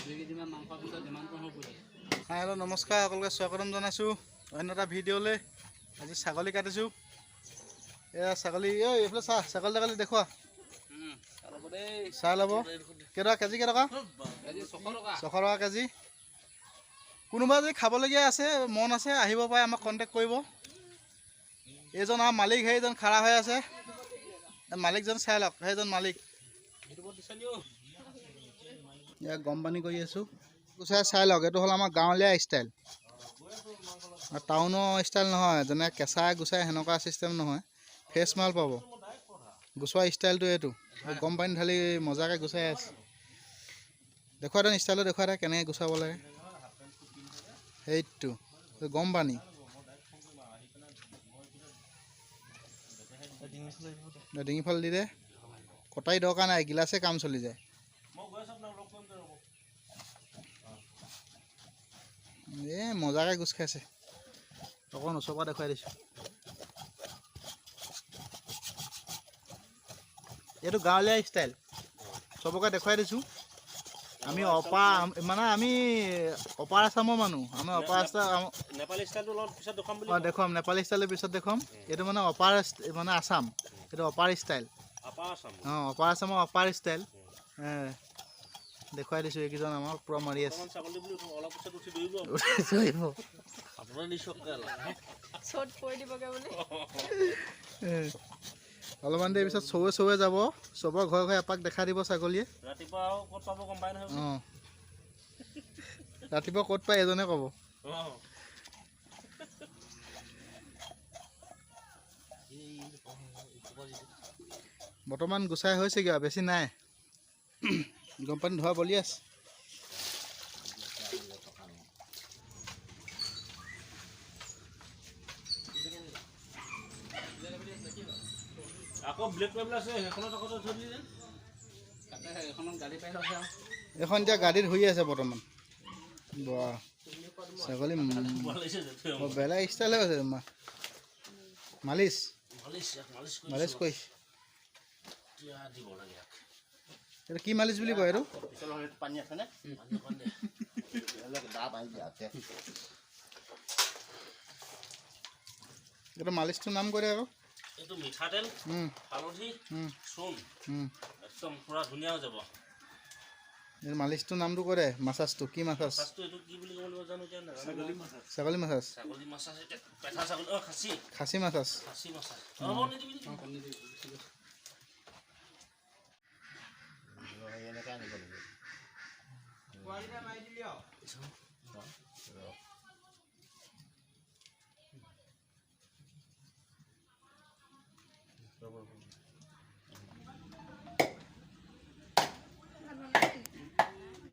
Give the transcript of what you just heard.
Hi hello' নমস্কাৰ, সকলোকে স্বাগতম জনাইছোঁ অন্য এটা ভিডিঅ'লৈ। আজি ছাগলী কাটিছোঁ। এয়া ছাগলী, এই এইফালে চা, ছাগলী তাগলী দেখুওৱা, চাই ল'ব। কেইটকা কেজি? কেইটকা? 600 টকা কেজি। কোনোবা যদি খাবলগীয়া আছে, মন আছে, আহিব পাৰে, আমাক কণ্টেক্ট কৰিব। এইজন আমাৰ মালিক, সেইজন খাৰা হৈ আছে মালিকজন, চাই লওক, সেইজন মালিক। ইয়াত গৰম পানী কৰি আছোঁ, গুচাই চাই লওক। এইটো হ'ল আমাৰ গাঁৱলীয়া ষ্টাইল, টাউনৰ ষ্টাইল নহয়, যেনে কেঁচা গুচাই সেনেকুৱা চিষ্টেম নহয়। ফ্ৰেছ মাল পাব। গুচোৱা ষ্টাইলটো এইটো। গৰম পানী ঢালি মজাকৈ গুচাই আছে। দেখুৱাই দে ষ্টাইলটো, দেখুৱাই দে কেনেকৈ গুচাব লাগে। সেইটো গৰম পানী ডিঙি ফালে দি দে, কটাৰী দৰকাৰ নাই, গিলাচে কাম চলি যায়। এই মজাকৈ গোচ খাইছে। অকণ ওচৰৰ পৰা দেখুৱাই দিছোঁ। এইটো গাঁৱলীয়া ষ্টাইল, চবকে দেখুৱাই দিছোঁ। আমি অপাৰ, মানে আমি অপাৰ আছামৰ মানুহ, আমি অপাৰ আছাম। নেপালী ষ্টাইলটো অলপ পিছত দেখুৱাম বুলি। অঁ, দেখুৱাম, নেপালী ষ্টাইলটো পিছত দেখুৱাম। এইটো মানে অপাৰ, মানে আছাম, এইটো অপাৰ ষ্টাইল। অঁ, অপাৰ আছামৰ অপাৰ ষ্টাইল দেখুৱাই দিছোঁ। এইকেইজন আমাক পূৰা মাৰি আছে। অলপমান দেৰি পিছত চবে চবে যাব, চবৰ ঘৰে ঘৰে এপাক দেখা দিব ছাগলীয়ে। অঁ, ৰাতিপুৱা ক'ত পায় এজনে ক'ব। বৰ্তমান গুচাই হৈছেগৈ আৰু বেছি নাই। গৰম পানী ধোৱা বলি আছে। এইখন এতিয়া গাড়ীত শুই আছে বৰ্তমান। বাহ, ছাগলী বেলেগ ষ্টাইল হৈ আছে তোমাৰ। মালিচ মালিচ কৰিছে। এইটো কি মালিচ বুলি কয়? এইটো এইটো মালিচটোৰ নাম কৰে আকৌ। এইটো মিঠাতেল, হালধি, চূণ, একদম পুৰা ধুনীয়া হৈ যাব। এই মালিচটোৰ নামটো কৰে, মাছাজটো কি মাছাজ? এইটো কি বুলি ক'ব লাগিব জানো এতিয়া? ছাগলী মাছাজ। ছাগলী মাছাজ, এতিয়া পেঠা ছাগলী, অ খাচী, খাচী মাছাজ, খাচী মাছাজ।